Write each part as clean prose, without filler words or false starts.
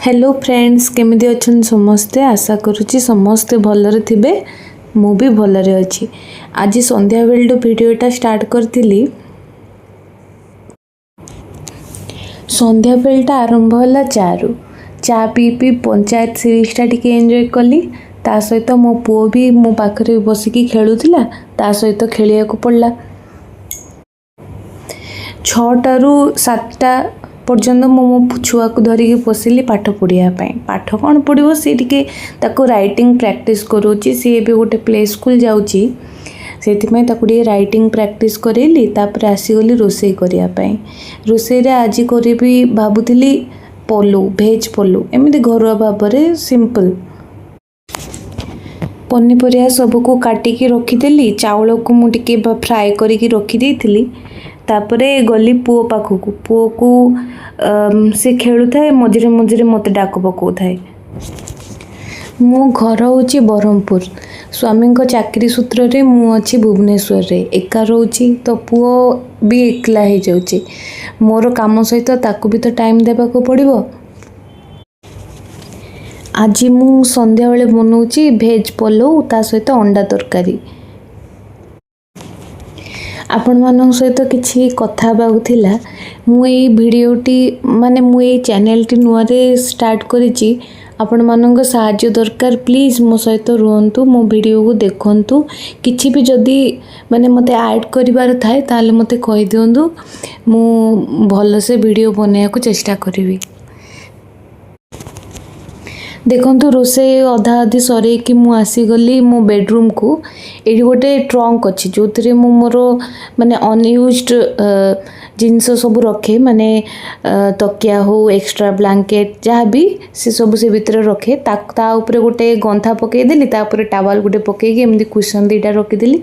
Hello friends, କେମିତି ଅଛନ୍ତି ସମସ୍ତେ? ଆଶା କରୁଛି ସମସ୍ତେ ଭଲରେ ଥିବେ। ମୁଁ ବି ଭଲରେ ଅଛି। ଆଜି ସନ୍ଧ୍ୟାବେଳଠୁ ଭିଡ଼ିଓଟା ଷ୍ଟାର୍ଟ କରିଥିଲି। ସନ୍ଧ୍ୟାବେଳଟା ଆରମ୍ଭ ହେଲା ଚା'ରୁ। ଚା ପିଇ ପିଇ ପଞ୍ଚାୟତ ସିରିଜଟା ଟିକେ ଏନ୍ଜୟ କଲି। ତା ସହିତ ମୋ ପୁଅ ବି ମୋ ପାଖରେ ବସିକି ଖେଳୁଥିଲା, ତା ସହିତ ଖେଳିବାକୁ ପଡ଼ିଲା। 6ଟାରୁ 7ଟା ପର୍ଯ୍ୟନ୍ତ ମୁଁ ମୋ ଛୁଆକୁ ଧରିକି ବସିଲି ପାଠ ପଢ଼ିବା ପାଇଁ। ପାଠ କ'ଣ ପଢ଼ିବ, ସିଏ ଟିକେ ତାକୁ ରାଇଟିଂ ପ୍ରାକ୍ଟିସ୍ କରାଉଛି। ସିଏ ଏବେ ଗୋଟେ ପ୍ଲେ ସ୍କୁଲ୍ ଯାଉଛି, ସେଥିପାଇଁ ତାକୁ ଟିକେ ରାଇଟିଂ ପ୍ରାକ୍ଟିସ୍ କରେଇଲି। ତାପରେ ଆସିଗଲି ରୋଷେଇ କରିବା ପାଇଁ। ରୋଷେଇରେ ଆଜି କରିବି ଭାବୁଥିଲି ପଲଉ, ଭେଜ୍ ପଲଉ, ଏମିତି ଘରୁଆ ଭାବରେ ସିମ୍ପଲ୍। ପନିପରିବା ସବୁକୁ କାଟିକି ରଖିଦେଲି। ଚାଉଳକୁ ମୁଁ ଟିକେ ଫ୍ରାଏ କରିକି ରଖିଦେଇଥିଲି। ତାପରେ ଗଲି ପୁଅ ପାଖକୁ। ପୁଅକୁ ସେ ଖେଳୁଥାଏ, ମଝିରେ ମଝିରେ ମୋତେ ଡାକ ପକାଉଥାଏ। ମୋ ଘର ହେଉଛି ବ୍ରହ୍ମପୁର। ସ୍ୱାମୀଙ୍କ ଚାକିରି ସୂତ୍ରରେ ମୁଁ ଅଛି ଭୁବନେଶ୍ୱରରେ। ଏକା ରହୁଛି ତ ପୁଅ ବି ଏକଲା ହେଇଯାଉଛି। ମୋର କାମ ସହିତ ତାକୁ ବି ତ ଟାଇମ୍ ଦେବାକୁ ପଡ଼ିବ। ଆଜି ମୁଁ ସନ୍ଧ୍ୟାବେଳେ ବନାଉଛି ଭେଜ୍ ପଲଉ, ତା ସହିତ ଅଣ୍ଡା ତରକାରୀ। ଆପଣମାନଙ୍କ ସହିତ କିଛି କଥା ହେବାକୁ ଥିଲା। ମୁଁ ଏଇ ଭିଡ଼ିଓଟି, ମାନେ ମୁଁ ଏଇ ଚ୍ୟାନେଲଟି ନୂଆରେ ଷ୍ଟାର୍ଟ କରିଛି। ଆପଣମାନଙ୍କ ସାହାଯ୍ୟ ଦରକାର। ପ୍ଲିଜ୍ ମୋ ସହିତ ରୁହନ୍ତୁ, ମୋ ଭିଡ଼ିଓକୁ ଦେଖନ୍ତୁ। କିଛି ବି ଯଦି ମାନେ ମୋତେ ଆଡ଼୍ କରିବାର ଥାଏ, ତାହେଲେ ମୋତେ କହିଦିଅନ୍ତୁ। ମୁଁ ଭଲସେ ଭିଡ଼ିଓ ବନେଇବାକୁ ଚେଷ୍ଟା କରିବି। ଦେଖନ୍ତୁ, ରୋଷେଇ ଅଧା ଅଧି ସରେଇକି ମୁଁ ଆସିଗଲି ମୋ ବେଡ଼ରୁମ୍କୁ। ଏଇଠି ଗୋଟେ ଟ୍ରଙ୍କ ଅଛି, ଯେଉଁଥିରେ ମୁଁ ମୋର ମାନେ ଅନୟୁଜ୍ଡ ଜିନିଷ ସବୁ ରଖେ। ମାନେ ତକିଆ ହଉ, ଏକ୍ସଟ୍ରା ବ୍ଲାଙ୍କେଟ୍, ଯାହା ବି ସେ ସବୁ ସେ ଭିତରେ ରଖେ। ତା ଉପରେ ଗୋଟେ ଗନ୍ଥା ପକାଇଦେଲି, ତାପରେ ଟାୱାଲ୍ ଗୋଟେ ପକାଇକି ଏମିତି କୁସନ୍ ଦୁଇଟା ରଖିଦେଲି।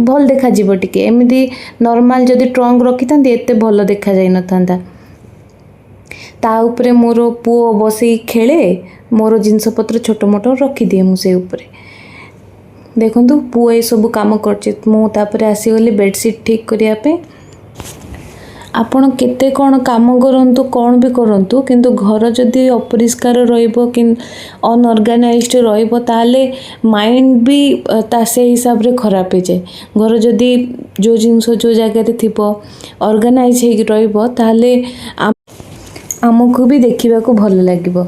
ଭଲ ଦେଖାଯିବ ଟିକେ। ଏମିତି ନର୍ମାଲ୍ ଯଦି ଟ୍ରଙ୍କ ରଖିଥାନ୍ତି, ଏତେ ଭଲ ଦେଖାଯାଇନଥାନ୍ତା। ତା ଉପରେ ମୋର ପୁଅ ବସିକି ଖେଳେ। ମୋର ଜିନିଷପତ୍ର ଛୋଟ ମୋଟ ରଖିଦିଏ ମୁଁ ସେଇ ଉପରେ। ଦେଖନ୍ତୁ, ପୁଅ ଏସବୁ କାମ କରୁଛି। ମୁଁ ତାପରେ ଆସିଗଲି ବେଡ଼ସିଟ୍ ଠିକ୍ କରିବା ପାଇଁ। ଆପଣ କେତେ କ'ଣ କାମ କରନ୍ତୁ, କ'ଣ ବି କରନ୍ତୁ, କିନ୍ତୁ ଘର ଯଦି ଅପରିଷ୍କାର ରହିବ କି ଅନଅର୍ଗାନାଇଜ୍ଡ ରହିବ, ତାହେଲେ ମାଇଣ୍ଡ ବି ତା ସେଇ ହିସାବରେ ଖରାପ ହେଇଯାଏ। ଘର ଯଦି ଯେଉଁ ଜିନିଷ ଯେଉଁ ଜାଗାରେ ଥିବ, ଅର୍ଗାନାଇଜ୍ ହେଇକି ରହିବ, ତାହେଲେ ଆମକୁ ବି ଦେଖିବାକୁ ଭଲ ଲାଗିବ।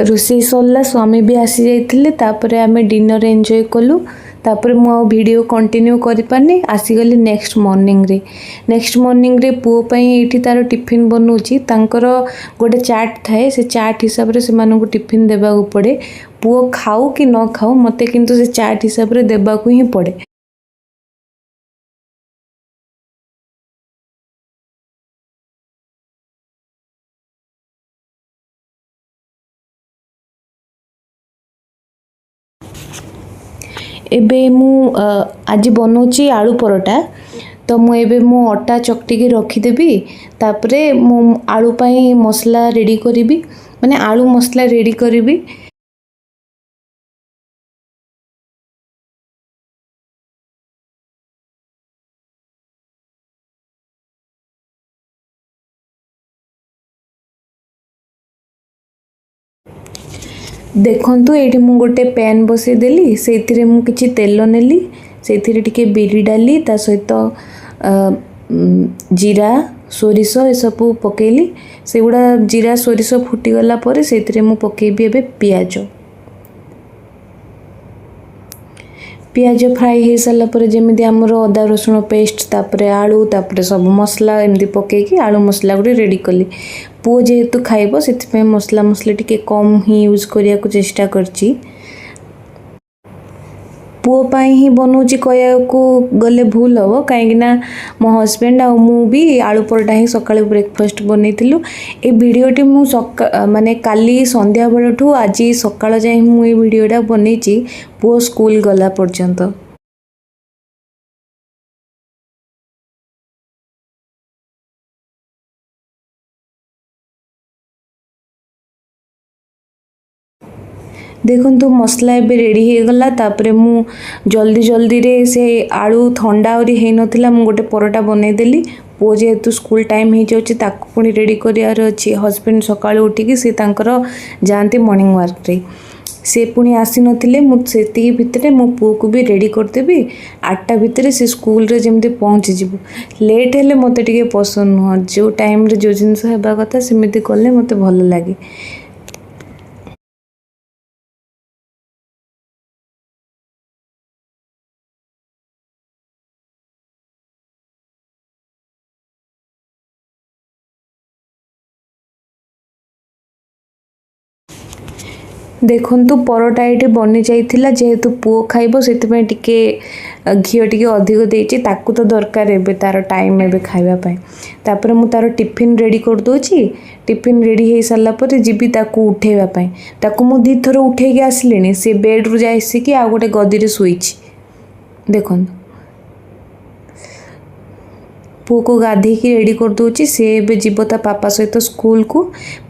ରୋଷେଇ ସରିଲା, ସ୍ୱାମୀ ବି ଆସିଯାଇଥିଲେ। ତାପରେ ଆମେ ଡିନର୍ ଏନ୍ଜୟ କଲୁ। ତାପରେ ମୁଁ ଆଉ ଭିଡ଼ିଓ କଣ୍ଟିନ୍ୟୁ କରିପାରିନି। ଆସିଗଲି ନେକ୍ସଟ ମର୍ଣ୍ଣିଂରେ। ନେକ୍ସଟ ମର୍ଣ୍ଣିଂରେ ପୁଅ ପାଇଁ ଏଇଠି ତା'ର ଟିଫିନ୍ ବନାଉଛି। ତାଙ୍କର ଗୋଟେ ଚାର୍ଟ ଥାଏ, ସେ ଚାର୍ଟ ହିସାବରେ ସେମାନଙ୍କୁ ଟିଫିନ୍ ଦେବାକୁ ପଡ଼େ। ପୁଅ ଖାଉ କି ନ ଖାଉ, ମୋତେ କିନ୍ତୁ ସେ ଚାର୍ଟ ହିସାବରେ ଦେବାକୁ ହିଁ ପଡ଼େ। ଏବେ ମୁଁ ଆଜି ବନାଉଛି ଆଳୁ ପରଟା। ତ ମୁଁ ଏବେ ମୁଁ ଅଟା ଚକଟିକି ରଖିଦେବି। ତାପରେ ମୁଁ ଆଳୁ ପାଇଁ ମସଲା ରେଡ଼ି କରିବି, ମାନେ ଆଳୁ ମସଲା ରେଡ଼ି କରିବି। ଦେଖନ୍ତୁ, ଏଇଠି ମୁଁ ଗୋଟେ ପ୍ୟାନ୍ ବସେଇଦେଲି। ସେଇଥିରେ ମୁଁ କିଛି ତେଲ ନେଲି। ସେଇଥିରେ ଟିକେ ବିରି ଡାଲି, ତା ସହିତ ଜିରା, ସୋରିଷ ଏସବୁ ପକେଇଲି। ସେଗୁଡ଼ା ଜିରା ସୋରିଷ ଫୁଟିଗଲା ପରେ ସେଇଥିରେ ମୁଁ ପକେଇବି ଏବେ ପିଆଜ। ପିଆଜ ଫ୍ରାଏ ହେଇସାରିଲା ପରେ ଯେମିତି ଆମର ଅଦା ରସୁଣ ପେଷ୍ଟ, ତାପରେ ଆଳୁ, ତାପରେ ସବୁ ମସଲା ଏମିତି ପକେଇକି ଆଳୁ ମସଲା ଗୋଟେ ରେଡ଼ି କଲି। ପୁଅ ଯେହେତୁ ଖାଇବ, ସେଥିପାଇଁ ମସଲା ମସଲି ଟିକେ କମ୍ ହିଁ ୟୁଜ୍ କରିବାକୁ ଚେଷ୍ଟା କରିଛି। ପୁଅ ପାଇଁ ହିଁ ବନଉଛି କହିବାକୁ ଗଲେ ଭୁଲ ହେବ, କାହିଁକିନା ମୋ ହଜବେଣ୍ଡ ଆଉ ମୁଁ ବି ଆଳୁ ପରଟା ହିଁ ସକାଳୁ ବ୍ରେକଫାଷ୍ଟ ବନେଇଥିଲୁ। ଏ ଭିଡ଼ିଓଟି ମୁଁ ମାନେ କାଲି ସନ୍ଧ୍ୟାବେଳଠୁ ଆଜି ସକାଳ ଯାଏଁ ମୁଁ ଏଇ ଭିଡ଼ିଓଟା ବନେଇଛି, ପୁଅ ସ୍କୁଲ ଗଲା ପର୍ଯ୍ୟନ୍ତ। ଦେଖନ୍ତୁ, ମସଲା ଏବେ ରେଡ଼ି ହେଇଗଲା। ତାପରେ ମୁଁ ଜଲ୍ଦି ଜଲ୍ଦିରେ, ସେ ଆଳୁ ଥଣ୍ଡା ଆହୁରି ହେଇନଥିଲା, ମୁଁ ଗୋଟେ ପରଟା ବନେଇଦେଲି। ପୁଅ ଯେହେତୁ ସ୍କୁଲ ଟାଇମ୍ ହେଇଯାଉଛି, ତାକୁ ପୁଣି ରେଡ଼ି କରିବାର ଅଛି। ହଜବେଣ୍ଡ ସକାଳୁ ଉଠିକି ସେ ତାଙ୍କର ଯାଆନ୍ତି ମର୍ଣ୍ଣିଂ ୱାର୍କରେ, ସେ ପୁଣି ଆସିନଥିଲେ। ମୁଁ ସେତିକି ଭିତରେ ମୋ ପୁଅକୁ ବି ରେଡ଼ି କରିଦେବି। 8ଟା ଭିତରେ ସେ ସ୍କୁଲରେ ଯେମିତି ପହଞ୍ଚିଯିବ। ଲେଟ୍ ହେଲେ ମୋତେ ଟିକେ ପସନ୍ଦ ନୁହଁ। ଯେଉଁ ଟାଇମ୍ରେ ଯେଉଁ ଜିନିଷ ହେବା କଥା, ସେମିତି କଲେ ମୋତେ ଭଲ ଲାଗେ। ଦେଖନ୍ତୁ, ପରଟା ଏଇଠି ବନି ଯାଇଥିଲା। ଯେହେତୁ ପୁଅ ଖାଇବ, ସେଥିପାଇଁ ଟିକେ ଘିଅ ଟିକେ ଅଧିକ ଦେଇଛି। ତାକୁ ତ ଦରକାର ଏବେ, ତାର ଟାଇମ୍ ଏବେ ଖାଇବା ପାଇଁ। ତାପରେ ମୁଁ ତାର ଟିଫିନ୍ ରେଡ଼ି କରିଦେଉଛି। ଟିଫିନ୍ ରେଡ଼ି ହେଇସାରିଲା ପରେ ଯିବି ତାକୁ ଉଠେଇବା ପାଇଁ। ତାକୁ ମୁଁ ଦୁଇଥର ଉଠେଇକି ଆସିଲିଣି। ସେ ବେଡ଼୍ରୁ ଯାଇ ଆସିକି ଆଉ ଗୋଟେ ଗଦିରେ ଶୋଇଛି। ଦେଖନ୍ତୁ, ପୁଅକୁ ଗାଧେଇକି ରେଡ଼ି କରିଦେଉଛି। ସେ ଏବେ ଯିବ ତା ପାପା ସହିତ ସ୍କୁଲକୁ।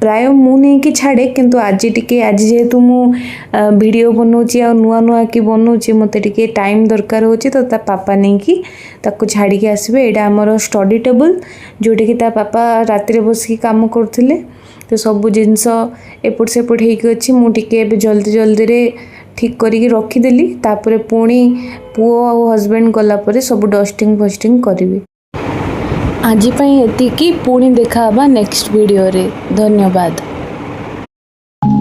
ପ୍ରାୟ ମୁଁ ନେଇକି ଛାଡ଼େ, କିନ୍ତୁ ଆଜି ଟିକେ, ଆଜି ଯେହେତୁ ମୁଁ ଭିଡ଼ିଓ ବନଉଛି ଆଉ ନୂଆ ନୂଆ କି ବନଉଛି, ମୋତେ ଟିକେ ଟାଇମ୍ ଦରକାର ହେଉଛି, ତ ତା ପାପା ନେଇକି ତାକୁ ଛାଡ଼ିକି ଆସିବେ। ଏଇଟା ଆମର ଷ୍ଟଡି ଟେବୁଲ୍, ଯେଉଁଠିକି ତା ପାପା ରାତିରେ ବସିକି କାମ କରୁଥିଲେ। ତ ସବୁ ଜିନିଷ ଏପଟ ସେପଟ ହେଇକି ଅଛି। ମୁଁ ଟିକେ ଏବେ ଜଲ୍ଦି ଜଲ୍ଦିରେ ଠିକ୍ କରିକି ରଖିଦେଲି। ତାପରେ ପୁଣି ପୁଅ ଆଉ ହଜବେଣ୍ଡ ଗଲା ପରେ ସବୁ ଡଷ୍ଟିଂ ଫଷ୍ଟିଂ କରିବି। ଆଜି ପାଇଁ ଏତିକି। ପୁଣି ଦେଖା ହେବା ନେକ୍ସଟ ଭିଡ଼ିଓରେ। ଧନ୍ୟବାଦ।